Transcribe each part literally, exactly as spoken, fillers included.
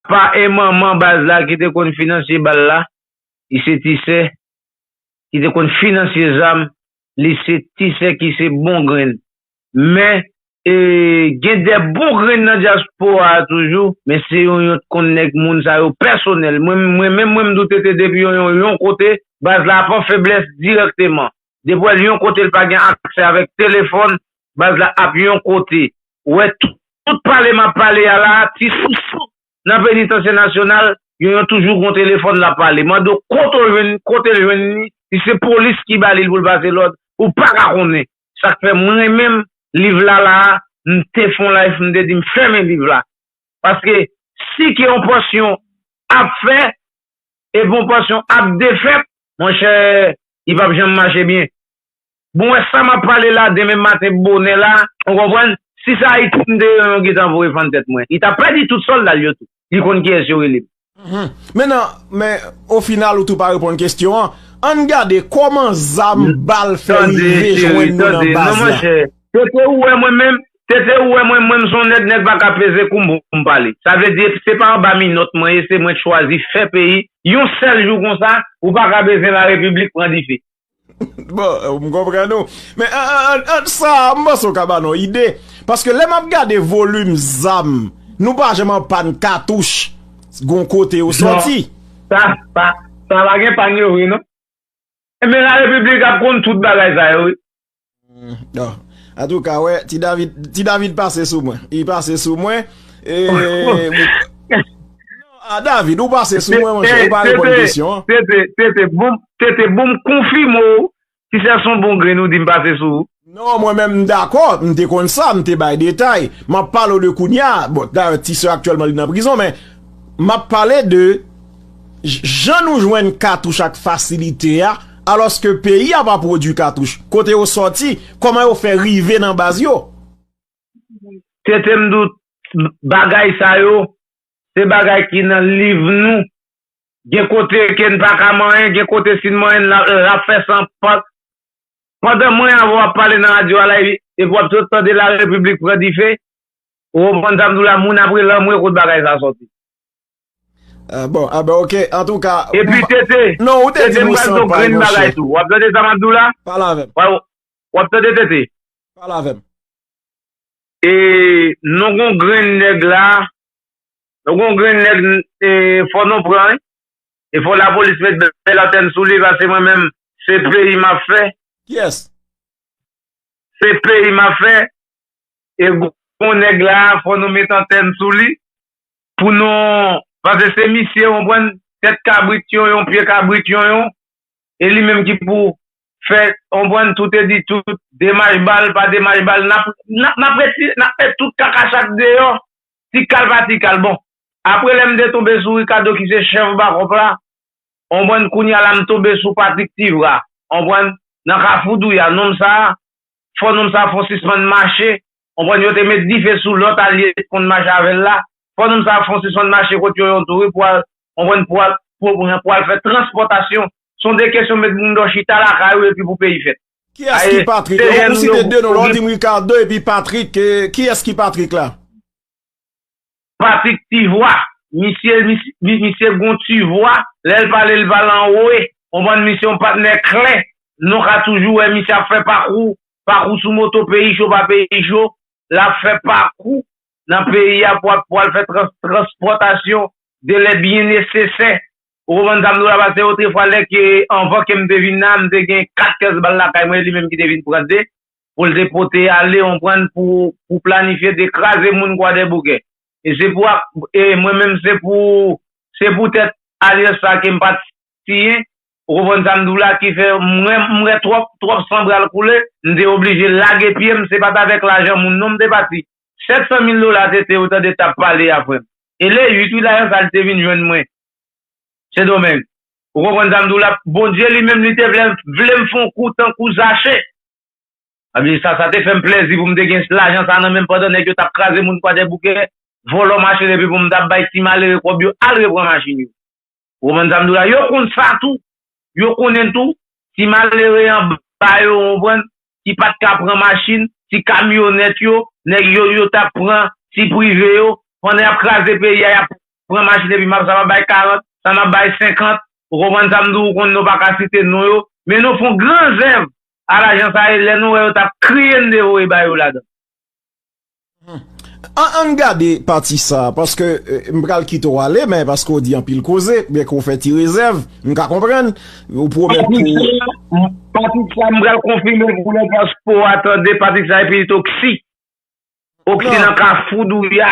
papa e manman baz la ki te konn finansye bal la, li se Ti Sè ki te konn finansye zam, li se Ti Sè ki se bon grenn. Men, e, gen de bon grenn nan dyaspora a toujou, men se Yonyon t konn nèg moun sa yo pèsonèl. Mwen, mwen menm, mwen m di w T T depi Yonyon yon kote, baz la ap an feblès dirèkteman. Depi w wè l yon kote l pa gen aksè avèk telefòn, baz la ap yon kote. Ou wè tout, tout pale m ap pale a la, ti sousou nan Penitansye Nasyonal, Yonyon toujou gon telefòn l ap pale. Mande w kote w jwenn, kote l jwenn li, si se polis ki ba li l pou l pase lòd, ou pa ka konnen. Sa k fè mwen menm, liv la la a, m te fè yon live, m te di m fèmen liv la. Paske si ke yon pòsyon ap fè, epi yon pòsyon ap defèt, monchè, li p ap janm mache byen. Bon, wè sa m ap pale la, demen maten bonè la, ou konprann? Si se Ayiti m te ye, Yonyon gentan voye fann tèt mwen. Li t ap pèdi tout sòlda l yo tou. Li konn kiyès yo rele m. Mhm. Men nan, men, ofinal, ou tou pa reponn kesyon an. Ann gade kòman zam bal fè rive jwenn nou nan baz la. Tande, cheri, tande. Non, monchè. Tete, ou wè mwen menm, Tete, ou wè mwen, mwen, m se yon nèg, nèg pa ka peze kou m pou m pale. Sa vle di, se pa anba minòt mwen ye, se mwen k chwazi fè peyi. Yon sèl jou konsa, ou pa ka bezwen larepiblik pran dife. Bon, m konprann ou. Men, an, an, an, an, sa, m panse w ka ba nou ide. Paske lè m ap gade volim zam, nou pa janm an pàn katouch, gon kote yo sòti. Non. Sa, sa, sa pa gen pàn yo vre, non. Ebyen, larepiblik ap konn tout bagay sa yo, wi. Hmm, non. Antouka, wè, ti David, ti David pase sou mwen. Li pase sou mwen. E, non, a David, ou pase sou mwen, monchè. Ou pa reponn kesyon an. Tete, Tete, bon, Tete, bon, m konfime w. Si se yon bon grenn ou di m pase sou ou. Non, mwen menm, m dakò. M te konn sa, m te bay detay. M ap pale w de kounye a. Bon, dayè, Ti Sè aktyèlman, li nan prizon, men m ap pale de j-, jan nou jwenn katouch ak fasilite a, alòske peyi a pa pwodui katouch. Kote yo sòti, kòman yo fè rive nan baz yo? Tete, m di w, bagay sa yo, se bagay ki nan liv nou. Gen kote ke n pa ka manyen, gen kote si n manyen n, l ap fè san pat. Pandan mwen avè w ap pale nan radyo a la, epi, epi w ap sot tande larepiblik pran dife, ou konprann sa m di w la, moun ap rele anmwe kot bagay sa sòti. Ah, bon, ah, ben, ok, antouka. Epi, Tete, non, ou te di nou san pay, monchè. Tete, m pral di w grenn bagay tou. W ap tande sa m ap di w la? Pale avè m. W ap, w ap tande, Tete? Pale avè m. E nou gon grenn nèg la, nou gon grenn nèg, e, fò nou pran, wi. E fò lapolis met bèl antèn sou li, paske mwen menm, se peyi m ap fè. Kiyès? Se peyi m ap fè. E gon nèg la, fò nou met antèn sou li. Pou nou, paske se misye, w konprann, tèt kabrit yonyon, pye kabrit yonyon, e li menm ki pou fè, w konprann, tout e di tout, demach bal, pa demach bal, n ap, n ap, n ap retire, n ap met tout kaka chat deyò, ti kal pa ti kal. Bon, apre lè m te tonbe sou Ricardo ki se chèf bakòp la, w konprann, kounye a la m tonbe sou Patrick Tivra, w konprann, nan Kafou Douya, nonm sa a, fò nonm sa fon sispann mache. Konprann, yo te met dife sou lòt alye ki konn mache avè l la. Fò nonm sa fon sispann mache kot yo yon tou wi pou al, konprann, pou al, pou, pou al fè transpòtasyon. Se yon de kesyon met moun dò chita lakay ou epi pou peyi fèt. Kiyès ki Patrick? Lè w site de non, lè w di m Ricardo epi Patrick, eh, kiyès ki Patrick la? Patrick Tivwa, misye, misye, misye gon ti vwa, lè l pale, l pale anwo, e, konprann, misye yon patnè klè, nou ka toujou wè misye ap fè pakou, pakou sou moto, peyi cho pa peyi cho, l ap fè pakou nan peyi a pou, pou al fè trans-, transpòtasyon de lè byen nesesè. Ou konprann sa m di w la, paske otrefwa, lè ke, anvan ke m te vin la, m te gen kat kès bal lakay mwen, e li menm ki te vin pran de, pou l te pote ale, w konprann, pou, pou planifye de kraze moun Kwadèboukè. E se pou, e mwen menm, se pou, se poutèt alyans sa ke m pa t siyen, ou konprann sa m di w la, ki fè mwen, m wè twòp, twòp san pral koule, m te oblije lage pye m, se pa t avèk lajan moun non m te pati. Sèt san mil dola T T ou tande t ap pale a, frè m. E le uit wi, lajan sa li te vin jwenn mwen. Sendomeng. Ou konprann sa m di w la? Bondye li menm li te vle, vle m fè yon kou tankou Zache. Epi sa, sa te fè m plèzi pou m te gen lajan sa nan men m pandan nèg yo t ap kraze moun Kwadèboukè, vòlò machin epi pou m t ap bay ti malere kòb yo al repran machin yo. Ou konprann sa m di w la? Yo konn sa tou. Yo konnen tou, ti malere anba yo, w konprann, ki pa t ka pran machin, ti kamyonèt yo, nèg yo, yo t ap pran ti prive yo, pandan y ap kraze peyi a, y ap pran machin epi m ap sa m ap bay karant, sa m ap bay senkant, ou konprann sa m di w, ou konn nou pa ka site non yo, men nou fè yon gran zèv a lajan sa e lè nou wè yo t ap kriye n devoye ba yo ladan. An ann gade pati sa, paske eh, m pral kite w ale, men paske w di anpil koze, byen ke w fè ti rezèv, m ka konprann, ou pwomèt pou. Patrick sa m pral konfime pou lè dyaspora tande Patrick sa epi li t oksi. Oksi nan Kafou Douya.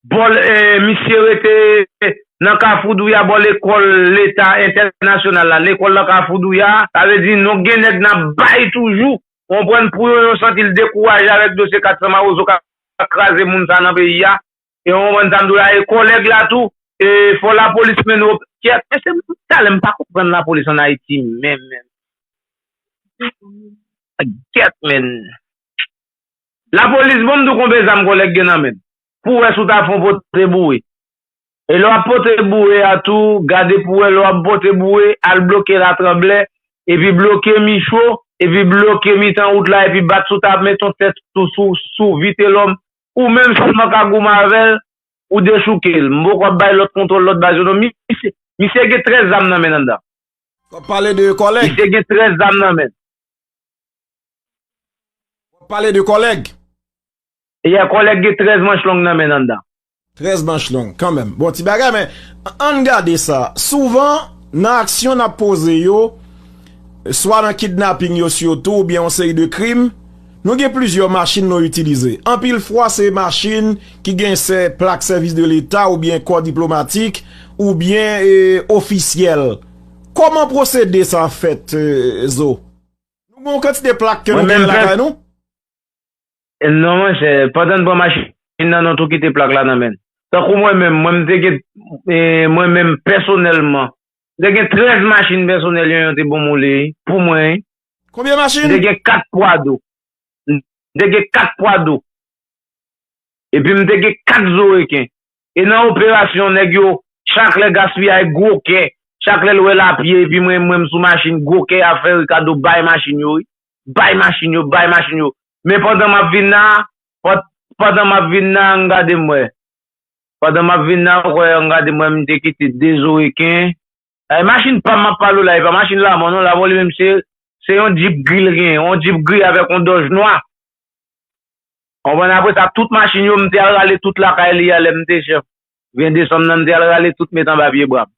Bò l, eh, misye rete nan Kafou Douya bò lekòl leta entènasyonal la. Lekòl nan Kafou Douya, sa vle di nou gen nèg n ap bay toujou. Konprann pou yo, yo santi l dekouraje avèk dosye kat san mawozo k ap kraze moun sa nan peyi a. E w konprann sa m di w la, e kòlèg la tou, e fò lapolis mennen w. Kèt, mesye, m talè m pa konprann lapolis ann Ayiti menm, menm. Kèt, menm. Lapolis, bon, m di w konbyen zam kòlèg gen nan men l. Pou w wè si w ta fè yon pote boure. E lè w ap pote boure a tou, gade pou w wè lè w ap pote boure, al bloke Latranblè, epi bloke Micho, epi bloke mitan wout la, epi bat sou ta, mete yon tèt sou, sou, sou Vitelòm, ou menm sèlman ka goumen avè l, ou dechouke l. M poko ap bay lòt kontwòl lòt baz yo non. Misye, misye gen trèz zam nan men l anndan. W ap pale de kòlèg. Misye gen trèz zam nan men l. W ap pale de kòlèg. Yeah, kòlèg gen trèz manch long nan men l anndan. Trèz manch long, kanmenm. Bon, ti bagay, men ann gade sa. Souvan, nan aksyon n ap poze yo, swa nan kidnaping yo sitou, oubyen yon seri de krim, nou gen plizyè machin nou itilize. Anpil fwa, se machin ki gen sè plak sèvis de leta oubyen kò diplomatik oubyen e, ofisyèl. Kòman pwosede sa fèt, e, Zo? Nou gen yon kantite plak ke nou gen lakay nou? Non, monchè, pandan n pran machin nan, nou tou kite plak la nan men l. Tankou mwen menm, mwen m te gen, e, mwen menm pèsonèlman, m te gen trèz machin pèsonèl yon yon te ban m woule, wi, pou mwen, wi. Konbyen machin? M te gen kat pwa dou. M te gen kat pwa dou. Epi m te gen kat zo reken. E nan operasyon, nèg yo, chak lè gaspiyay gwo kè, chak lè l wè lapye, epi mwen, mwen m sou machin, gwo kè ap fè Ricardo bay machin yo, wi. Bay machin yo, bay machin yo. Men pandan m ap vin la, pan- pandan m ap vin la, ann gade m wè. Pandan m ap vin la, ou kwè, ann gade m wè, m te kite de zo reken. E machin pa m m ap pale w la, e pa machin lamò non, lamò li menm se, se yon djip gri l genyen, yon djip gri avèk yon dòj nwa. Konprann? Apre sa, tout machin yo, m te al rale tout lakay li a lè m te chèf. Vin desanm nan, m te al rale tout met anba pye bra m.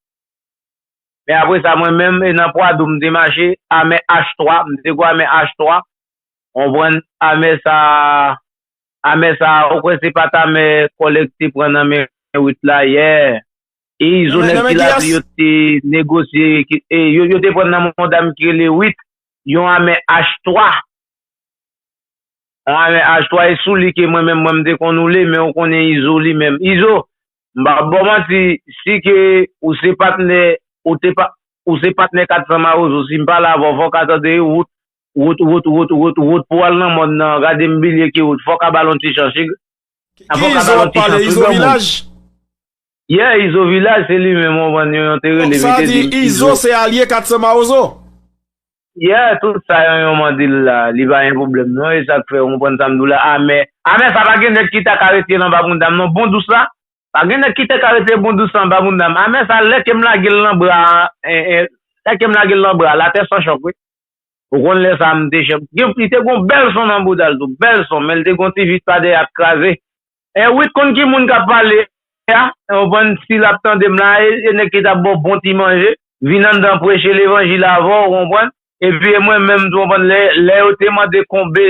Men apre sa, mwen menm, e nan pwa dou m te mache, amè H twa, m te gwo amè H twa. Konprann? Amè sa, amè sa, ou kwè se pa t amè kòlèg te pran nan men Wit la, yeah. E Izo nèg ki la, yo te negosye, e yo, yo te pran nan men yon dam ki rele Wit, yon amè H twa. Yon amè H twa e sou li ke mwen menm, mwen m te konn woule, men ou konnen Izo li menm. Izo, m pa ba w manti, si ke ou se patnè, ou te pa, ou se patnè kat san mawozo, si m pale avè w, fò w ka tande wout, wout, wout, wout, wout, wout pou w al nan mòn nan, gade m bilye ki wout, fò w ka ba l yon ti chans, wi. Fò w ka ba l yon ti chans, wi, granmoun. Yeah, Izo Vilaj, se li menm, ou konprann, yon, yon te rele m, li te di m, Izo. Sa di Izo se alye kat san mawozo? Yeah, tout sa yon, yon mande l la, li pa gen pwoblèm non, e sa k fè, ou konprann sa m di w la, amè, amè sa pa gen nèg ki ta ka retire l anba bounda m non, bon dous la, pa gen nèg ki te ka retire bon dous la anba bounda m, amè sa lè ke m lage l nan bra, e, e, lè ke m lage l nan bra, latè san chòk wi. Ou konn lè sa a m te chèf. Gen, li te gon bèl son nan bouda l tou, bèl son, men l te gon ti vit pa dèyè ap kraze. E wi, t konn ki moun k ap pale a, ou konprann, si l ap tande m la, e, e nèg ki t ap ba w bon ti manje, vin anndan preche levanjil avè w, ou konprann? Epi e mwen menm tou, ou konprann, lè, lè yo te mande konbe,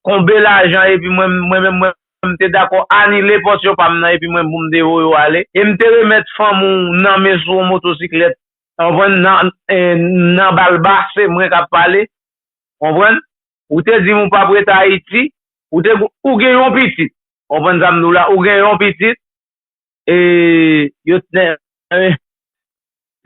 konbe lajan, epi mwen, mwen menm, mwen, m te dakò anile pòsyon pa m nan, epi mwen, pou m te voye w ale. E m te remèt fanm ou nan men sou yon motosiklèt, ou konprann, nan, e, nan Balba, se mwen k ap pale. Konprann? Ou te di m ou p ap ret Ayiti, ou te, ou gen yon pitit. Konprann sa m di w la, ou gen yon pitit, e, yo te, e,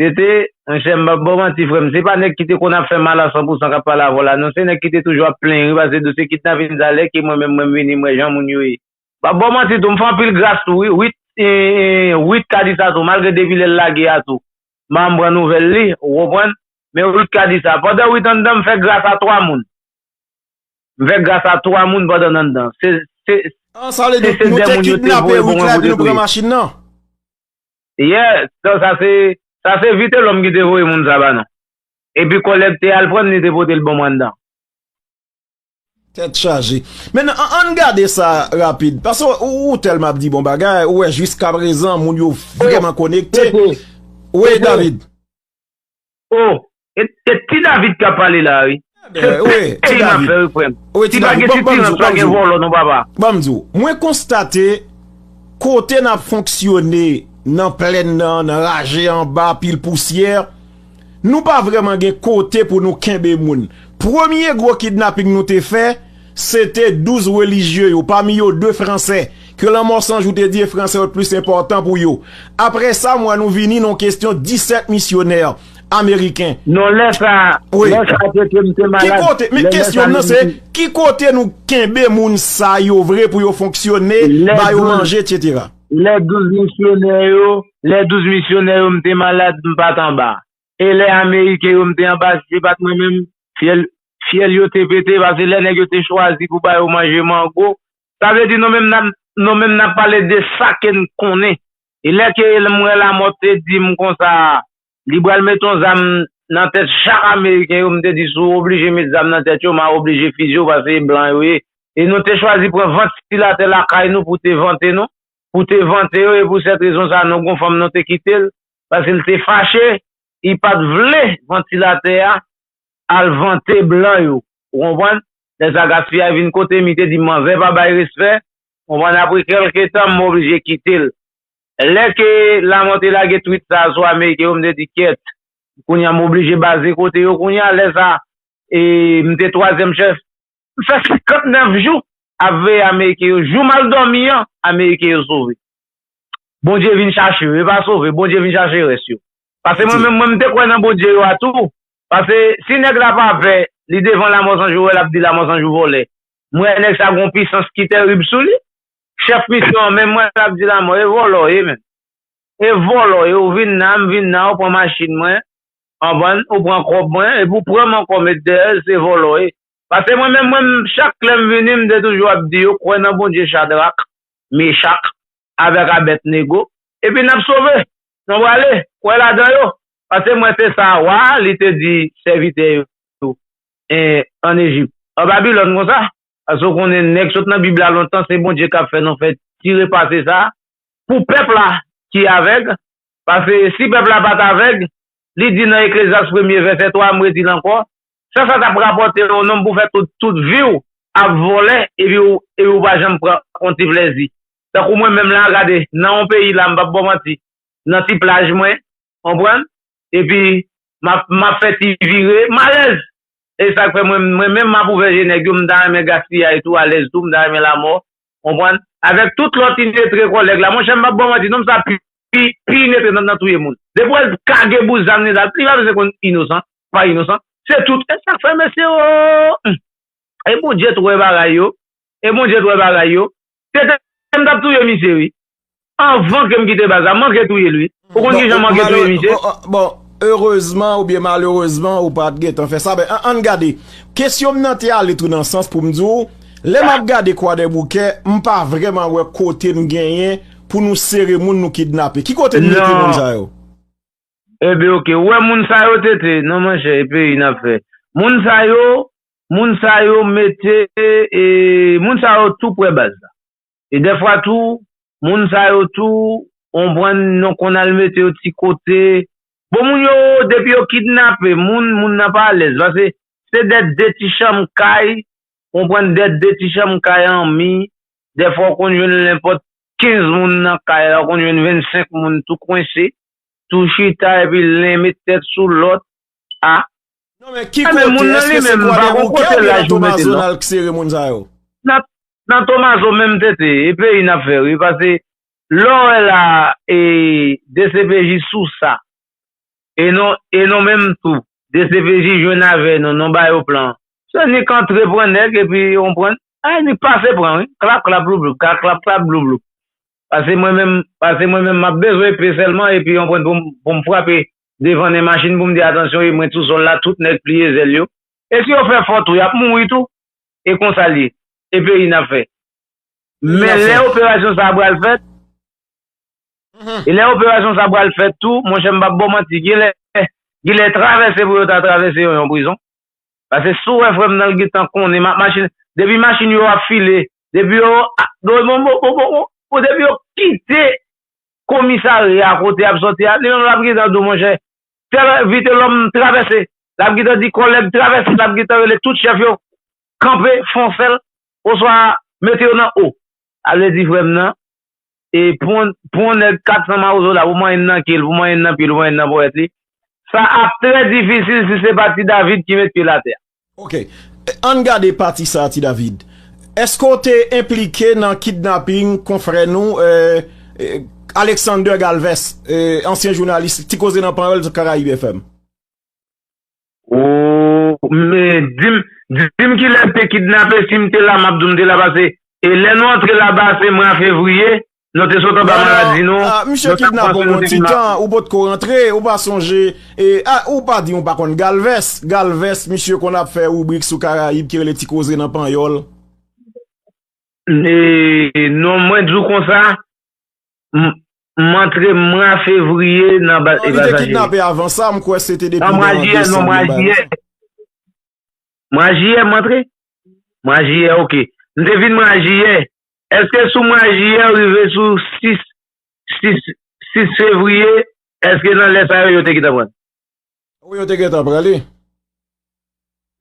se te, monchè, m p ap ba w manti, frè m, se pa nèg ki te konn ap fè mal a san pou san k ap pale avè w la, non, se nèg ki te toujou ap plenyen, wi, paske dosye kidnapin sa, lè ke mwen menm, mwen vini, m wè jan moun yo ye. M p ap ba w manti tou, m fè anpil gras tou, wi, Wit, e, e, Wit ka di sa tou, malgre depi lè l lage a tou, m pa janm pran nouvèl li, ou konprann? Men Wit ka di sa, pandan Wit anndan, m fè gras a twa moun. M fè gras a twa moun pandan n anndan. Se, se, An, sa vle di, nou te kidnape Wit la, epi nou pran machin nan? Yeah, sa, sa se, sa se Vitelhomme ki te voye moun sa ba nou. Epi kòlèg te al pran l, li te pote l ban m anndan. Tèt chaje. Men an, ann gade sa rapid. Paske ou, ou tèlman ap di bon bagay, ou wè jiskaprezan, moun yo vrèman konekte. Wi, David. Oh, e, e ti David k ap pale la, wi. Se peyi n ap fè, wi, frè m. Si pa gen sitiran, pa gen vòlò, non, papa. Ban m di w, mwen konstate kote n ap fonksyone nan plèn nan, nan raje anba, pil pousyè, nou pa vrèman gen kote pou nou kenbe moun. Premye gwo kidnaping nou te fè, se te douz relijye yo, pami yo de Fransè, ke Lanmò San Jou te di e Fransè yo t plis enpòtan pou yo. Apre sa, m wè nou vini nan kesyon disèt misyonè ameriken. Non, lè sa, lè sa te ke m te malad. Ki kote, men kesyon m nan se, ki kote nou kenbe moun sa yo vre pou yo fonksyone, ba yo manje, etsetera. Lè douz misyonè yo, lè douz misyonè yo, m te malad, m pa t anba. E lè Ameriken yo, m te anba, se pa t mwen menm, fyèl, fyèl yo te pete, paske lè nèg yo te chwazi pou ba yo manje mango, sa vle di nou menm n ap, nou menm n ap pale de sa ke n konnen. E lè ke m wè Lamòt te di m konsa, li pral met yon zam nan tèt chak Ameriken yo, m te di, si w oblije met zam nan tèt yo, m a oblije fizye w, paske se blan yo ye. E nou te chwazi pran vantilatè lakay nou pou te vante nou, pou te vante yo, e pou sèt rezon sa, nou gon fanm nou te kite l, paske l te fache, li pa t vle vantilatè a al vante blan yo. Ou konprann? Lè sa gaspiya vin kote m, li te di manzè pa bay respè. Ou konprann? Apre kèlke tan, m oblije kite l. Lè ke Lamòt te lage twit sa sou Ameriken yo, m te di, kyèt, kounye a m oblije baze kote yo kounye a. Lè sa, e, m te twazyèm chèf. M fè senkantnèf jou ap veye Ameriken yo. Jou m al dòmi an, Ameriken yo sove. Bondye vin chache yo. E pa sove, Bondye vin chache rès yo. Paske mwen menm, mwen, m te kwè nan Bondye yo a tou. Paske si nèg la pa pè, li devan Lamò San Jou, wè l ap di Lamò San Jou vòlè. M wè nèg sa gon pisans ki terib sou li. Chèf misyon an menm, wè l ap di Lamò, e vòlè w ye menm. E vòlè w ye, ou vin nan, m vin nan, ou pran machin mwen, konprann, ou pran kòb mwen, epi ou pran m ankò met dèyè l, se vòlè w ye. Paske mwen menm, mwen, chak lè m vini, m te toujou ap di yo, kwè nan Bondye Chadrak, Mechak, avèk Abèdnego, epi n ap sove. Nou prale, kwè ladan yo. Paske mwen se sa wa a, li te di sèvitè yo, e, ann Ejip, an Babilòn konsa. Paske w konnen nèg sot nan Bib la lontan, se Bondye k ap fè nou fè ti repase sa pou pèp la ki avèg. Paske si pèp la pa t avèg, li di nan Eklezyas premye vèsè twa, m redi l ankò, sa sa t ap rapòte yon nonm pou fè tout, tout vi w ap vòlè, epi w, epi w pa janm pran yon ti plèzi. Tankou mwen menm la, gade, nan yon peyi la, m p ap ba w manti, nan ti plaj mwen, konprann? Epi, m ap, m ap fè ti vire, m alèz. E sa k fè mwen, mwen menm m ap ouvè je nèg yo, m ta renmen gaspiyay tou, alèz tou, m ta renmen lamò, konprann? Avèk tout lòt inetre kòlèg la, monchè, m p ap ba w manti, nonm sa pi, pi, pi inetre nan, nan touye moun. Depi w wè l kage bous zam li la, li pa bezwen konn inosan, pa inosan. Se tout. E sa k fè mesye, o, hmm. E Bondye t wè bagay yo. E Bondye t wè bagay yo. Se te m t ap touye misye, wi. Anvan ke m kite baz la, m manke touye l, wi. Ou konn kijan m manke touye misye? Bon, erezman oubyen malerezman, ou pa t gentan fè sa. Ben, ann gade. Kesyon m nan te ale tou nan sans pou m di w, lè m ap gade Kwadèboukè, m pa vrèman wè kote n genyen pou nou sere moun nou kidnape. Ki kote n mete moun sa yo? Ebyen, oke. Ou wè moun sa yo, Tete? Non, monchè, e peyi n ap fè. Moun sa yo, moun sa yo mete, e, moun sa yo tou prè baz la. E dèfwa tou, moun sa yo tou, konprann, nou konn al mete yo ti kote. Bon, moun yo, depi yo kidnape moun, moun nan pa alèz. Paske se dèyè de ti chanm kay, konprann, dèyè de ti chanm kay anmi, dèfwa w konn jwenn nenpòt kenz moun nan kay la, ou konn jwenn vennsenk moun tou kwense, tou chita epi len met tèt sou lòt. A. Non, men ki kote, èske se Kwadèboukè oubyen nan Tomazonal k sere moun sa yo? Nan, nan Tomazo menm, Tete, e peyi n ap fè, wi, paske lè w wè la, e, D C P J sou sa, e nou, e nou menm tou, D C P J jwenn avè nou, nou ba yo plan. Se nik antre pran nèg epi, ou konprann, a, nik pase pran, wi. Klap, klap, bloup, bloup, klap, klap, klap, bloup, bloup. Paske mwen menm, paske mwen menm, m ap bezwen epe sèlman, epi, ou konprann, pou m, pou m frape devan nan machin pou m di, atansyon, e mwen sou sòl la, tout nèg pliye zèl yo. E si yo fè fòt tou, y ap mouri tou. E konsa l ye. E peyi n ap fè. Men lè operasyon sa a pral fèt, Mhm. E lè operasyon sa pral fèt tou, monchè, m p ap ba w manti, genlè, genlè travèse pou yo ta travèse yon, yon prizon. Paske si w wè frè m nan, l gentan konnen, ma-, machin, depi machin yo ap file, depi yo, a, bon, bon, bon, bon, bon, bon, bon, depi yo kite komisarya a kote y ap sòti a, li menm l ap gentan di w, monchè, tèl, Vitelòm travèse, l ap gentan di kòlèg travèse, l ap gentan rele tout chèf yo, kanpe, fon sèl, oswa mete yo nan o. Sa vle di, frè m nan, e pou yon, pou yon nèg kat san mawozo la, pou manyen nan ke l, pou manyen nan pye l, pou manyen nan ponyèt li, sa ap trè difisil si se pa Ti David ki met pye l atè a. Ok. Ann gade pati sa a, Ti David. Èske w te enplike nan kidnaping konfrè nou, eh, eh, Alexander Galvez, eh, ansyen jounalis, Ti Koze nan Panyòl sou Karayib F M? O, men di m, di m kilè m te kidnape, si m te la, m ap di w m te la, paske, e lè nou antre laba, se mwa fevriye, nou te sot anba maladi nou. Ah, misye kidnape w yon ti tan, ou potko rantre, ou pa sonje, e, ah, ou pa di w pa konn Galvez. Galvez, misye konn ap fè ribrik sou Karayib ki rele Ti Koze nan Panyòl. E, non, mwen di w konsa, m, m antre mwa fevriye nan ba-, non, li te kidnape avan sa, m kwè se te depi nan desanm, mwa jiyè, non, mwa jiyè. Mwa jiyè, m antre? Mwa jiyè, ok. M te vin mwa jiyè. Èske sou mwa jiyè, rive sou sis, sis, sis fevriye, èske nan lè sa yo, yo te gentan pran l? Wi, yo te gentan pran li.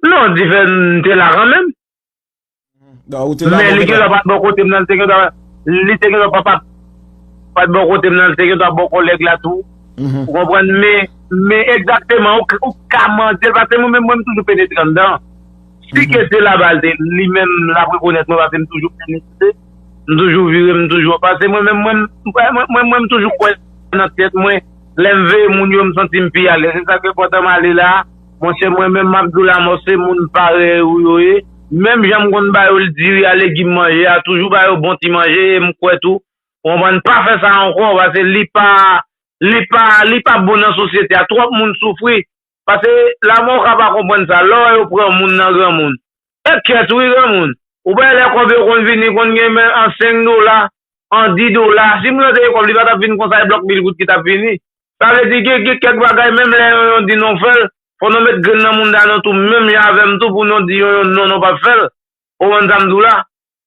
Non, di fè m te la kanmenm. Men li gentan pa t bò kote m nan, li te gentan, li te gentan pa, pa, pa t bò kote m nan, li te gentan bò kòlèg la tou. Ou konprann? Men, men egzakteman, ou, ou ka mande l, paske mwen menm, mwen, m toujou penetre anndan. Si ke se laba l te, li menm, l ap rekonèt mwen, paske m toujou penetre, m toujou vire, m toujou, paske mwen menm, mwen, mwen, mwen, mwen, m toujou kwè nan tèt mwen, lè m veye moun yo, m santi m pi alèz. Se sa k enpòtan m ale la. Monchè, mwen menm, m ap di w la, mwen se moun parèy ou yo ye. Menm jan m konn ba yo l diri a, legim manje a, toujou ba yo bon ti manje, e m kwè tou, ou konprann, pa fè sa ankò, paske li pa, li pa, li pa bon nan sosyete a. Twòp moun soufri. Paske lamò ka pa konprann sa. Lè w wè yo pran moun nan granmoun. E kèt wi granmoun. Ou pa wè lè kòb yo konn vini, konn gen men an senk dola, an di dola. Si moun nan te gen kòb, li pa t ap vin konsa, e blòk mil goud ki t ap vini. Sa vle di gen, gen kèk bagay, menm lè yon, yon di nou fè l, fò nou met grenn nan mouda nou tou, menm jan avè m tou, pou nou di yon, yon non, nou p ap fè l. Ou konprann sa m di w la?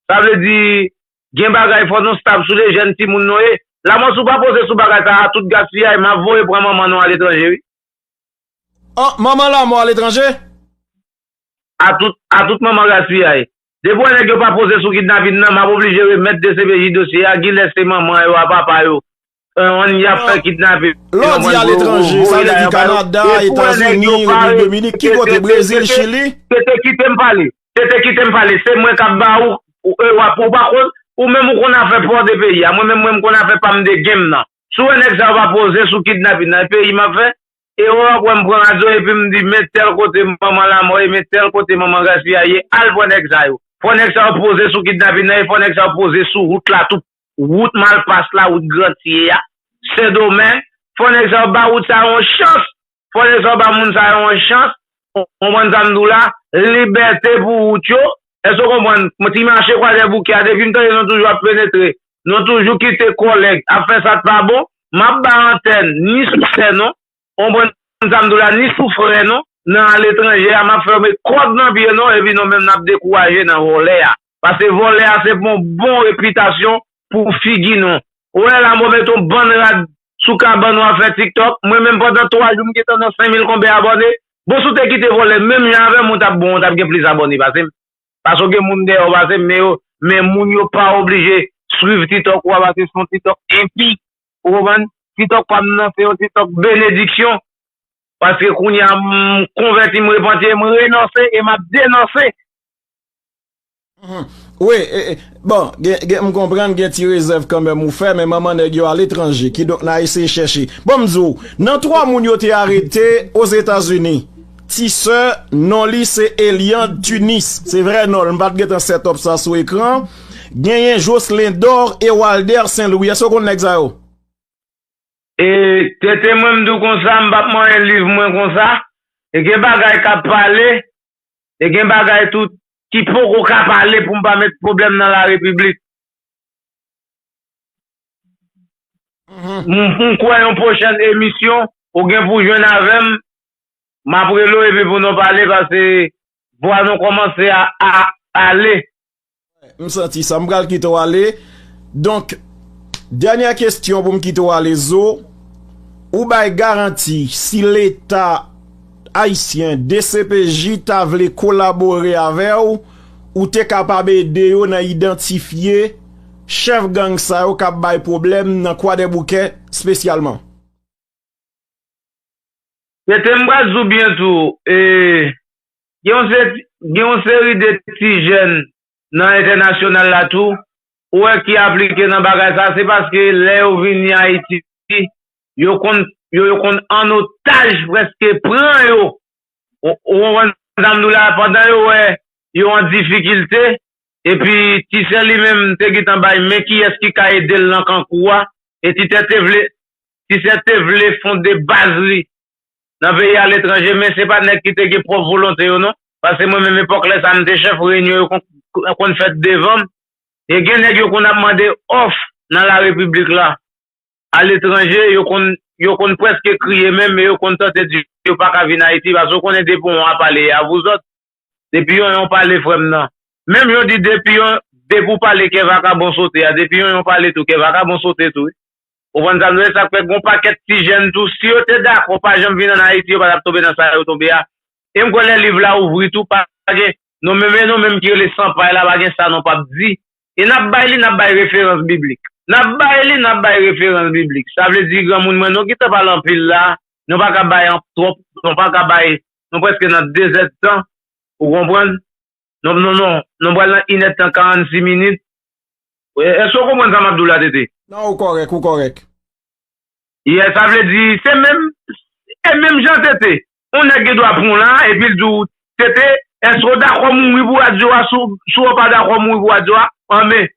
Sa vle di, gen bagay, fò nou stab sou de jèn timoun nou ye. Lamò, si w pa poze sou bagay sa a, tout gaspiyay, m ap voye pran manman nou aletranje, wi. An, manman Lamò aletranje? A tout, a tout manman gaspiyay. Depi w wè nèg yo pa poze sou kidnapin nan, m ap oblije remèt D C P J dosye a, gilè se manman yo, a papa yo. Ann, y ap fè kidnape. Lè w di aletranje, sa vle di Kanada, Etazini, Repiblik Dominik, ki kote? Brezil, Chili? Tete, kite m pale. Tete, kite m pale. Se mwen k ap ba ou, ou, e, w ap, ou pa konn, ou menm ou konn afè pò de peyi a. Mwen menm, mwen m konn afè pa m de gen m nan. Si w wè nèg sa yo pa poze sou kidnapin nan, e peyi m ap fè? E w ap wè m pran radyo epi m di, men tèl kote manman Lamò ye, men tèl kote manman Gaspiyay ye, al pran nèg sa yo. Fò nèg sa yo poze sou kidnapin nan, e fò nèg sa yo poze sou wout la tou. Wout Malpas la, wout Grantye a, Sendomeng, fò nèg sa yo ba wout sa yo yon chans. Fò nèg sa yo ba moun sa yo yon chans. Ou konprann sa m di w la? Libète pou wout yo. Èske w konprann? Ti mache Kwadèboukè a, depi m tande nou toujou ap penetre, nou toujou kite kòlèg ap fè sa k pa bon, m ap ba antèn ni sou sè nou, ou konprann sa m di w la, ni sou frè nou, nan aletranje a, m ap fèmen kòd nan pye nou, epi nou menm n ap dekouraje nan vòlè a. Paske vòlè a se pou yon bon repitasyon pou figi nou. Ou wè la, mwen mete yon bann rad sou kabann w ap fè TikTok. Mwen menm pandan twa jou, m gentan nan senk mil konbyen abòne. Bon, si w te kite vòlè menm jan avè m, ou t ap bon, ou t ap gen plis abòne pase m. Paske w gen moun dèyè w pase m, men yo, men moun yo pa oblije swiv TikTok ou a, paske se yon TikTok enpi. Ou konprann? TikTok pa m nan, se yon TikTok benediksyon. Paske kounye a, m konvèti, m repanti, m renonse e m ap denonse. Mhm. Wi, e, e, bon, gen, gen, m konprann gen ti rezèv kanmenm ou fè, men manman nèg yo aletranje, kidonk n a eseye chèche. Bon, m di w, nan twa moun yo te arete Ozetazini, ti sè, non li se Eliande Tunis, se vrè non l, m pa t gentan set up sa sou ekran. Genyen Jocelyn Dor e Walder Saint Louis. Èske w konn nèg sa yo? E, tete mwen, m di w konsa, m p ap manyen liv mwen konsa. E gen bagay k ap pale, e gen bagay tou ki poko ka pale pou m pa met pwoblèm nan larepiblik. M, m kwè yon pwochèn emisyon, ou gen pou jwenn avè m, m ap rele w epi pou nou pale, paske vwa nou kòmanse a, a ale. M santi sa, m pral kite w ale. Donk, dènyè kesyon pou m kite w ale, Zo. Ou bay garanti si Leta ayisyen, D C P J, ta vle kolabore avè w, ou te kapab ede yo nan idantifye chèf gang sa yo k ap bay pwoblèm nan Kwadèboukè espesyalman? Tete, m pral di w byen tou, e, gen yon se- gen yon seri de ti jèn nan entènasyonal la tou, ou wè ki aplike nan bagay sa, se paske lè yo vini Ayiti, yo konn yo, yo konn an otaj prèske pran yo. Ou ou konprann sa m di w la, pandan yo wè yo an difikilte, epi Ti Sè li menm te gentan bay men kiyès ki ka ede l nan kankou a, e Ti Sè te vle, Ti Sè te vle fonde baz li nan peyi aletranje, men se pa nèg ki te gen pwòp volonte yo non. Paske mwen menm epòk lè sa m te chèf reyinyon yo konn konn fèt devan m. E gen nèg yo konn ap mande òf nan larepiblik la. Aletranje, yo konn yo konn prèske kriye menm e yo konn tante di yo pa ka vin Ayiti paske ou konnen depi yon a pale a vouzòt. Depi yon yon pale frè m nan. Menm yo di depi yon depi w pale kè vakabon sote a, depi yon yon pale tou kè vakabon sote tou wi. Ou konprann sa m vle di? Sa k fè gon pakèt ti jèn tou, si yo te dakò pa janm vin ann Ayiti, yo pa t ap tonbe nan sa yo tonbe a. E m kwè lè liv la ouvri tou, pa gen, nou menm e nou menm ki rele San Pay la, pa gen sa nou p ap di. E n ap bay li, n ap bay referans biblik. N ap bay li, n ap bay referans biblik. Sa vle di, granmoun mwen, nou gentan pale anpil la, nou pa ka bay an twòp, nou pa ka bay, nou prèske nan dezèdtan, ou konprann? Non, non, non, nou pral nan inèdtan karannsis minit. Èske w konprann sa m ap di w la, Tete? Non, ou kòrèk, ou kòrèk. Yeah, sa vle di, se menm, e menm jan Tete. Yon nèg gen dwa pran w la, epi l di w, Tete, èske w dakò mouri pou radyo a? Si w si w pa dakò mouri pou radyo a, anben,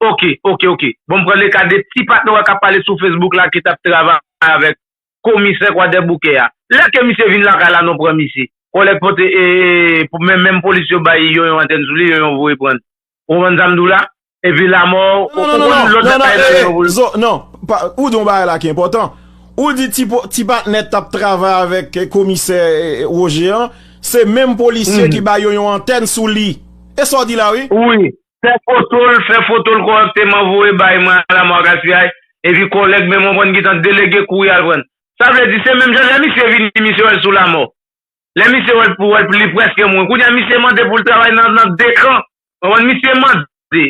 oke, oke, oke. Bon, m pran le ka de ti patnè w k ap pale sou Facebook la ki t ap travay avèk komisè Kwadèboukè a. Lè ke misye vin lakay la, nou pran misye. Kòlèg pote, e, e, pou menm, menm polis yo bay yo yon antèn sou li, yo yon voye pran l. Ou konprann sa m di w la? Epi lamò, ou konn lòt bagay nan yo pou l. Non, pa- ou di yon bagay la ki enpòtan. Ou di ti, po- ti patnè t ap travay avèk eh, komisè eh, Roger an, se menm polisye ki ba yo yon antèn sou li. E sa w di la wi? Wi. Fè foto l, fè foto l kòrèkteman, voye bay mwen a lamò a gaspiyay. Epi kòlèg menm ou konprann gentan delege kou y al pran. Sa vle di se menm jan lè misye vini, misye wè l sou lamò. Lè misye wè l pou wè l li prèske mouri. Kounye a misye mande pou l travay nan nan de kan. Ou konprann? Misye mande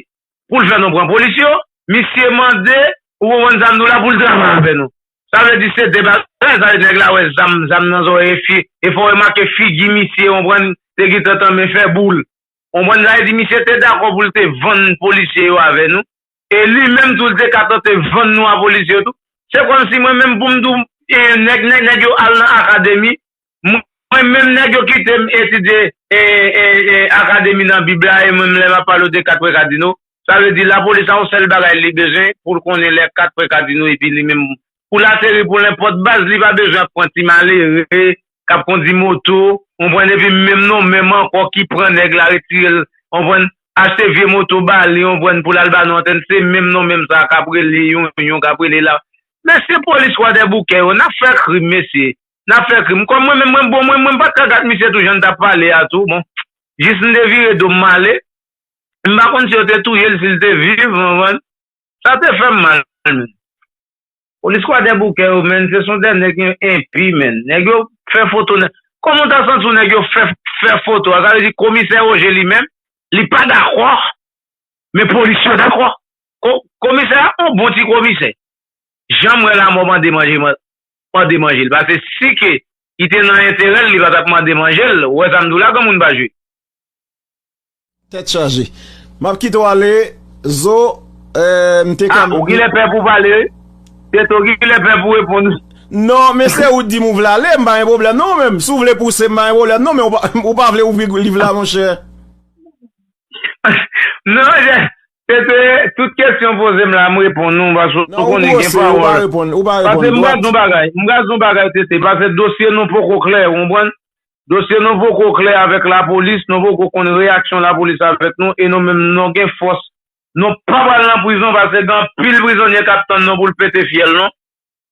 pou l fè nou pran polis yo. Misye mande, ou konprann sa m di w la, pou l travay avè nou. Sa vle di se de bagay, sa vle di nèg la wè zam, zam nan zòrèy e fi, e fò w remake figi misye, ou konprann, te gentan tanmen fè boul. Ou konprann sa vle di misye te dakò pou l te vann polisye yo avè nou. E li menm tou li te ka tante vann nou a polisye yo tou. Se kòmsi mwen menm pou m di w, e, nèg, nèg, nèg yo al nan akademi, mwen menm nèg yo kite m etidye e, e, e, akademi nan Bib la, e mwen menm lè m ap pale w de kat frè Kadino, sa vle di lapolis a yon sèl bagay li bezwen pou l konnen lè kat frè Kadino epi li menm pou l ateri pou nenpòt baz, li pa bezwen ap pran ti malere k ap kondi moto, ou konprann, epi menm non menm ankò ki pran nèg la retire l, ou konprann, achte vye moto ba li, ou konprann, pou l al ba nou antèn, se menm non menm sa k ap rele yon yon k ap rele la. Mesye polis Kwadèboukè yo, n ap fè krim mesye, n ap fè krim. Kòm mwen menm mwen bon, mwen mwen m pa t ka gad misye tou jan l t ap pale a tou, bon, jis m te vire do m m ale. M pa konn si yo te touye l, si l te viv, ou konprann. Sa te fè m mal menm. Polis Kwadèboukè yo menm, se son dè nèg enpi menm. Nèg yo fè foto nèg. Kòman w ta santi w nèg yo fè fè foto a? Sa vle di komisè Roger li menm, li pa dakò, men polis yo dakò. Komisè a yon bon ti komisè. Jan m wè lamò mande manje, mande manje l. Paske si ke li te nan enterè l, li pa t ap mande manje l. Ou wè sa m di w la, granmoun pa jwe. Tèt chaje. M ap kite w ale, Zo, eh, m te ka. Ah, ou genlè pè pou pale, wi. Tete, ou genlè pè pou reponn. Non, men se ou di m ou vle ale, m pa gen pwoblèm non, menm. Si w vle pouse m, pa gen pwoblèm non, men ou pa, ou pa vle ouvri liv la, monchè. Non, se te tout kesyon poze m la, m reponn ou, paske ou konnen gen pawòl. Paske m pral di yon bagay, m pral di yon bagay, Tete, paske dosye nou poko klè, ou konprann? Dosye nou poko klè avèk lapolis, nou poko konn reyaksyon lapolis avèk nou, e nou menm nou gen fòs Nou pa pral nan prizon paske gen anpil prizonye k ap tann nou pou l pete fyèl nou.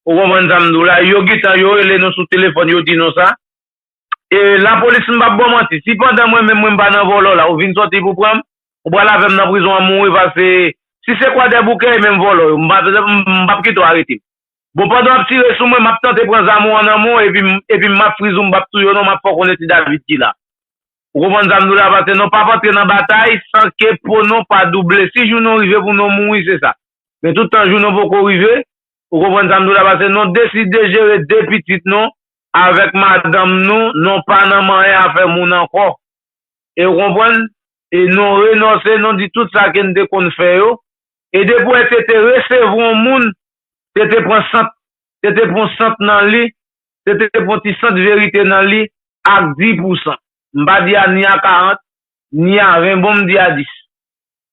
Ou konprann sa m di w la? Yo gentan, yo rele nou sou telefòn, yo di nou sa. E lapolis, m p ap ba w manti. Si pandan mwen menm mwen m pa nan vòlò la, ou vin sòti pou pran m, ou pral avè m nan prizon an mouri paske si se Kwadèboukè, e menm vòlò yo, m p ap, m p ap kite w arete m. Bon, pandan w ap tire sou mwen, m ap tante pran zam ou an nan men w, epi m, epi m ap friz ou, m p ap touye w non, m ap fè w konnen ti David ki la. Ou konprann sa m di w la, paske nou p ap antre nan batay san ke po nou pa double. Si jou nou rive pou nou mouri, se sa. Men tout tan jou nou poko rive, ou konprann sa m di w la, paske nou deside jere de pitit nou avèk madanm nou, nou pa nan manyen afè moun ankò. E ou konprann? E nou renonse, nou di tout sa ke n te konn fè yo. E depi w wè Tete resevwa yon moun, Tete pran sant, Tete pran sant nan li, Tete pran ti sant verite nan li ak dis pousan. M pa di a ni a karant, ni a ven, bon, m di a dis.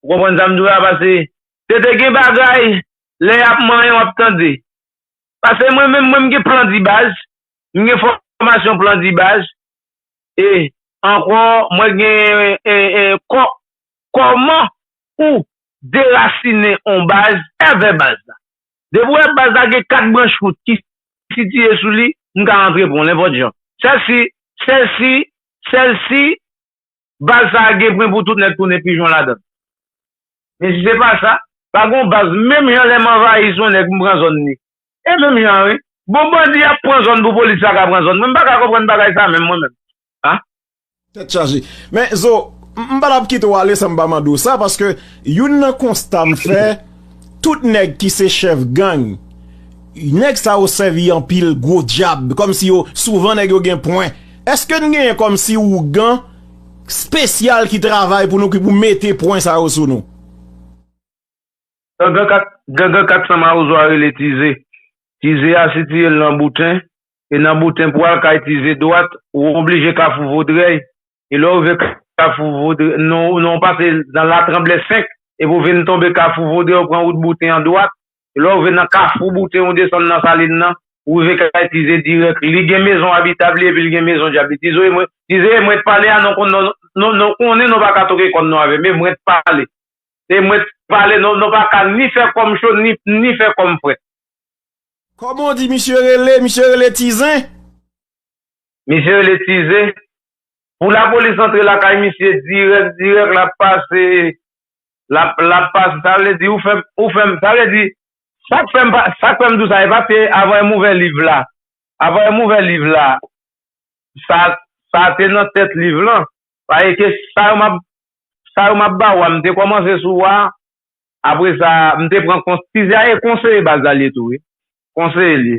Ou konprann sa m di w la? Paske Tete gen bagay, lè y ap manyen, w ap tande. Paske mwen menm, mwen, m gen plan di baz, m gen fòmasyon plan di baz, e ankò, mwen gen, e, e, kò-, kòman ou derasinen on baz, èvè baz la. Depi w wè baz la gen kat branch kout ki sitiye sou li, m ka antre pran w nenpòt jan. Sèl si, sèl si, sèl si baz sa a gen pwen pou tout nèg tounen pijon ladan l. Men si se pa sa, pa gen yon baz, menm jan lè m anvayi sou yon nèg, m pran zòn li. E menm jan, wi. Bon, bandi ap pran zòn pou polis la ka pran zòn. Mwen, m pa ka konprann bagay sa menm, mwen menm. A? Tèt chaje. Men, Zo, m, m pa t ap kite w ale san m pa mande w sa, paske youn nan konsta m fè, tout nèg ki se chèf gang, nèg sa yo sèvi anpil gwo djab, kòmsi yo, souvan nèg yo gen pwen. Èske n genyen kòmsi ougan espesyal ki travay pou nou, ki pou mete pwen sa yo sou nou? Gangan kat, gangan kat san mawozo a rele Tize. Tize a sitiye l nan Bouten, e nan Bouten pou al kay Tize dwat, ou oblije Kafou Vodrèy. E lè w rive Kafou Vodrèy, non, non, w pase nan Latranblè senk, epi w vin tonbe Kafou Vodrèy, w pran wout Bouten an dwat. E lè w rive nan Kafou Bouten, w desann nan Salin nan, w rive kay Tize dirèk. Li gen mezon abitab li, epi li gen mezon djab li. Tize e mwen, Tize e mwen t pale a, nou konn, nou, nou, nou konnen nou pa ka toke kòn nou avè m, e mwen t pale. E mwen t pale, nou, nou pa ka ni fè kò m cho, ni, ni fè kò m frèt. Kòman w di misye rele? Misye rele Tizen? Misye rele Tize. Pou lapolis antre lakay misye dirèk, dirèk, l ap pase, l ap, l ap pase, sa vle di, ou fè m, ou fè m, sa vle di, sa k fè m pa, sa k fè m di w sa, e paske avan m ouvè liv la, avan m ouvè liv la, sa, sa te nan tèt liv lan, paske sa yo m ap, sa yo m ap ba w a, m te kòmanse sou a, apre sa, m te pran kons-, Tize a e konseye baz la l ye tou, wi. Konseye l ye.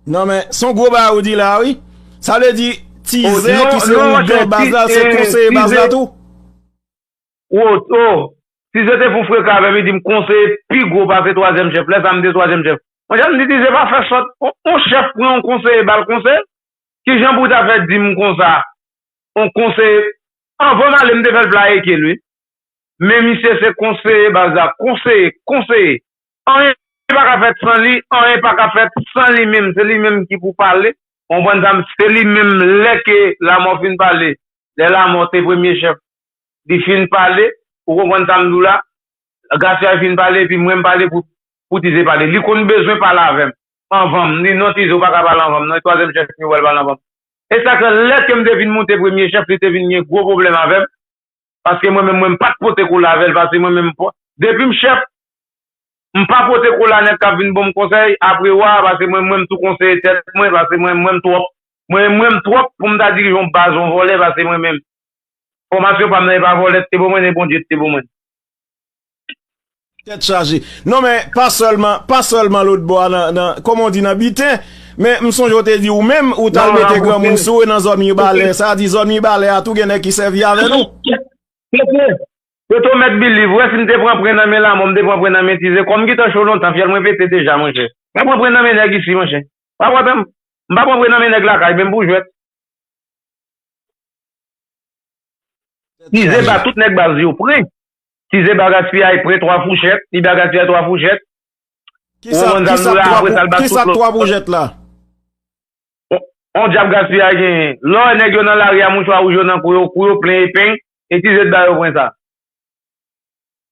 Non, men, se yon gwo bagay ou di la, wi. Sa vle di, Tize ki se ougan baz la, se konseye baz la tou? Wo, wo, Tize te fou frekan avè m, li di m konseye pi gwo pase twazyèm chèf. Lè sa a, m te twazyèm chèf. Monchè, m di Tize pa fè sòt. On, on chèf pran yon konseye ba l konseye? Kijan pou w ta fè di m konsa? On konseye, anvan m ale, m te fè l flayeke l, wi. Men misye se konseye baz la, konseye, konseye. Anyen pa ka fèt san li, anyen pa ka fèt san li menm. Se li menm ki pou pale. Konprann sa m, se li menm lè ke Lamò fin pale. Lè Lamò te premye chèf, li fin pale, ou konprann sa m di w la? Gaspillage fin pale, epi mwen m pale pou, pou Tize pale. Li konn bezwen pale avè m. Anvan m, li non Tize, ou pa ka pale anvan m, non, e twazyèm chèf li wè l pale anvan m. E sa ke lè ke m te vin moute premye chèf, li te vin gen gwo pwoblèm avè m, paske mwen menm, mwen m pa t pote kola avè l, paske mwen menm, depi m chèf, m pa pote kola nèg k ap vin ban m konsèy, apre wa, paske mwen, mwen m tou konseye tèt mwen, paske mwen, mwen m twòp, mwen, mwen m twòp pou m ta dirije yon baz, yon vòlè, paske mwen menm, fòmasyon pa m nan, e pa vòlè te ban mwen, e Bondye te ban mwen. Tèt chaje. Non, men pa sèlman, pa sèlman lòt bò a nan, nan, kòman w di, nan biten, men m sonje w te di ou menm, ou t al mete granmoun sou ou nan zòn Mibalè. Sa di zòn Mibalè a tou gen nèg ki sèvi avè nou. Pete, pete w mèt biliv, wè si m te pran pren nan men Lamò, m te pran pren nan men Tize, kò m gentan cho lontan, fyèl mwen pete deja, monchè. M pa pran pren nan men nèg isi, monchè. M pa pran, m pa pran pren nan men nèg lakay, menm pou jwèt. Tize ba tout nèg baz yo pren. Tize ba Gaspillage pren twa fouchèt, li ba Gaspillage twa fouchèt. Kisa, kisa twa fouchèt la? On, on djab Gaspillage genyen. Lè w wè nèg yo nan lari a, mouchwa wouj yo nan kou yo, kou yo plen epeng, E Tizé t ba yo pwen sa.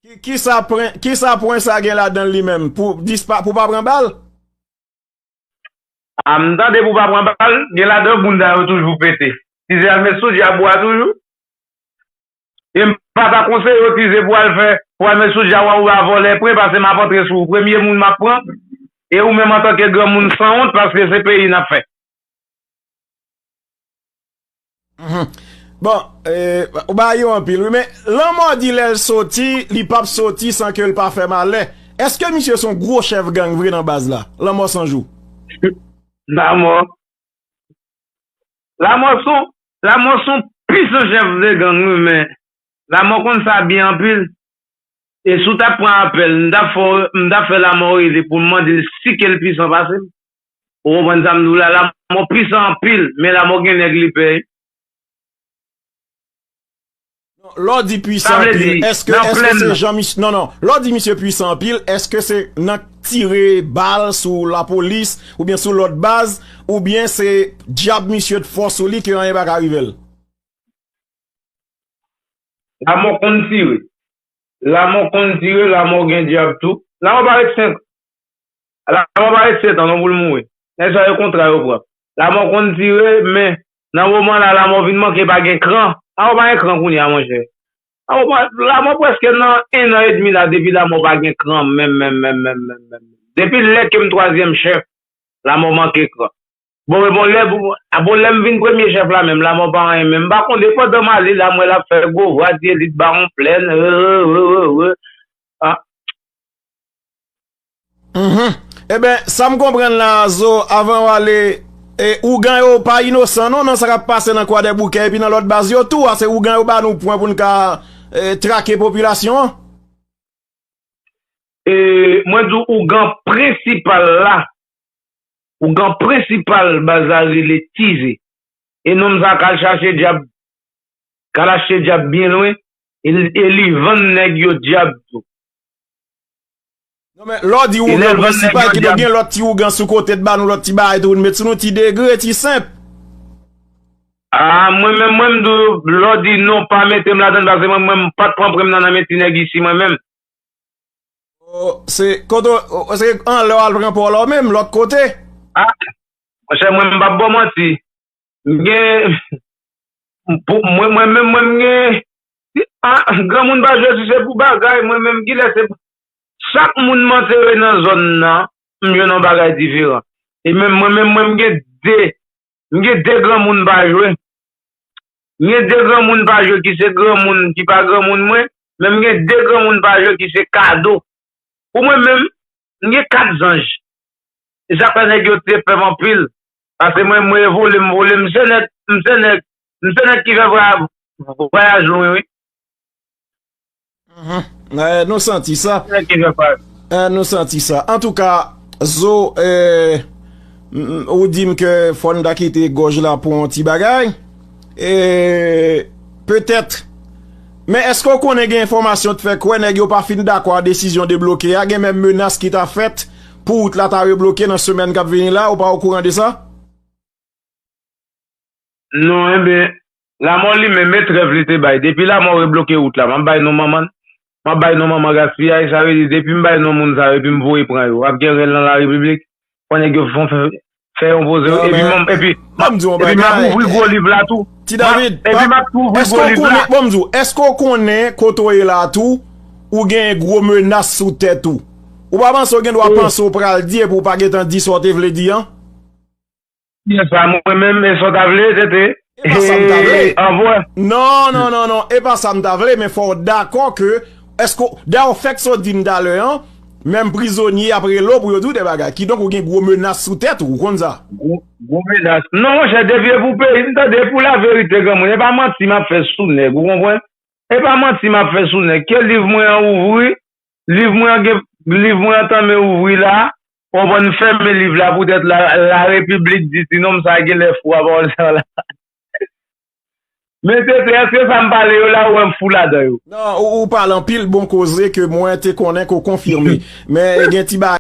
Ki, kisa pwen, kisa pwen sa gen ladan l li menm? Pou dispa-, pou pa pran bal? A, m tande pou pa pran bal, gen ladan bounda yo toujou pete. Tizé al met sou dyab ou a toujou. E m pa ta konseye w Tizé pou al fè, pou al met sou dyab ou a vòlè pwen, paske m ap antre sou ou. Premye moun m ap pran, e ou menm antanke granmoun sanwont, paske se peyi n ap fè. Mhm. Bon, eh, ou ba yo anpil, wi, men Lanmò di lè l soti, li p ap soti san ke l pa fè malè. Èske misye se yon gwo chèf gang vre nan baz la? Lanmò san jou. Lanmò. Lanmò se yon, Lanmò se yon pisan chèf de gang, wi, men Lanmò konn sa byen anpil. E si w t ap pran apèl, m t ap fè w, m t ap fè Lanmò rele pou m mande l si ke l pisan pase m. Ou konprann sa m di w la? Lanmò pisan anpil, men Lanmò gen nèg li pè. Lè w di pwisan anpil, èske, èske se jan misye, non, non, lè w di misye pwisan anpil, èske se nan tire bal sou lapolis oubyen sou lòt baz, oubyen se dyab misye t fò sou li ke anyen pa ka rive l? Lanmò konn tire. Lanmò konn tire, Lanmò gen dyab tou. Lanmò pa ret senk. Lanmò pa ret sèt an non pou l mouri. Nèg sa yo kontra yo pran. Lanmò konn tire, men nan moman la, Lanmò vin manke pa gen kran. Lanmò pa gen kran kounye a, monchè. Lanmò pa, Lanmò prèske nan en an edmi la, depi Lanmò pa gen kran, menm, menm, menm, menm, menm, menm. Depi lè ke m twazyèm chèf, Lanmò manke kran. Bon, men bon, lè, bon, bon, lè m vin premye chèf la menm, Lanmò pa anyen menm. M pa konnen, pandan m ale la, m wè l ap fè gwo vwa, di li t ba yon plèn, e, e, e, e, e. A. Mhm. Eben, sa m konprann la, Zo, avan w ale, e, ougan yo pa inosan non, nan sa k ap pase nan Kwadèboukè epi nan lòt baz yo tou, a, se ougan yo ba nou pwen pou n ka, e, trake popilasyon an. E, mwen di w ougan prensipal la, ougan prensipal baz la rele Tizé. E nonm sa k al chache dyab, k al achte dyab byen lwen, e, e li vann nèg yo dyab tou. Non, men lè w di ougan prensipal, kidonk gen lòt ti ougan sou kote t ba nou lòt ti bagay tou pou n met sou nou, ti degre, ti senp. A, mwen menm, mwen m di w, lè w di non, pa mete m ladan l, paske mwen, mwen m pa t pran pwen m nan, nan men ti nèg isi, mwen menm. O, se kote w, o, se anlè w al pran pa w la w menm, lòt kote? A, monchè, mwen, m p ap ba w manti. M gen, pou, mwen, mwen menm, mwen, m gen, a, granmoun pa jwe si se pou bagay, mwen menm, kilè se, chak moun m antere nan zòn nan, m jwenn yon bagay diferan. E menm mwen menm, mwen, m gen de, m gen de granmoun pa jwe. M gen de granmoun pa jwe ki se granmoun ki pa granmoun mwen, men m gen de granmoun pa jwe ki se kado. Pou mwen menm, m gen kat zanj. E sa fè nèg yo te pè m anpil. Paske mwen, mwen evole, m vole, m se nèg, m se nèg, m se nèg ki fè vwayaj, vwayaj lwen, wi. Mhm. Eh, nou santi sa. Eh, nou santi sa. Antouka, Zo, eh, m- m- ou di m ke fò n ta kite gòj la pou yon ti bagay. E petèt. Men èske w konnen gen enfòmasyon t fè kwè nèg yo pa fin dakò a desizyon debloke a? Gen menm menas ki ta fèt pou wout la ta rebloke nan semèn k ap vini la. Ou pa okouran de sa? Non, enben, Lanmò li menm, e trèv li te bay. Depi Lanmò rebloke wout la, m ap bay non manman, m ap bay non manman gaspiyay. Sa vle di, depi m bay non moun sa yo, epi m voye pran yo, ap gen rèl nan larepiblik. Fò nèg yo fè, fè yon poze. Epi, epi, m ap ouvri gwo liv la tou. Ti David, epi m ap ouvri gwo liv la. Bon, m di w, èske w konnen kote w ye la tou, ou gen gwo menas sou tèt ou? Ou pa panse w gen dwa panse w pral di epi w pa gentan di sa w te vle di an? Yes, sa mwen menm, e sa w ta vle, tete? E pa sa m ta vle. Anvwè. Non, non, non, non, e pa sa m ta vle, men fò w dakò ke, èske w, dayè w fèk sot di m talè an, menm prizonye ap rele w pou yo di w de bagay. Kidonk, ou gen gwo menas sou tèt ou, ou konn sa. Gwo, gwo menas. Non, monchè, depi e pou peyi m, tande, e pou laverite, granmoun. E pa manti m ap fè sou nèg, ou konprann? E pa manti m ap fè sou nèg. Ke liv mwen an ouvri, liv mwen an gen, liv mwen an tanmen ouvri la, w konprann, fèmen liv la poutèt la, larepiblik di ti nonm sa a genlè fou a pawòl sa yo la. Men tete, èske sa m pale yo la, ou wè m fou ladan yo? Non, ou, ou pale anpil bon koze ke mwen te konnen ke w konfime. Men gen ti bagay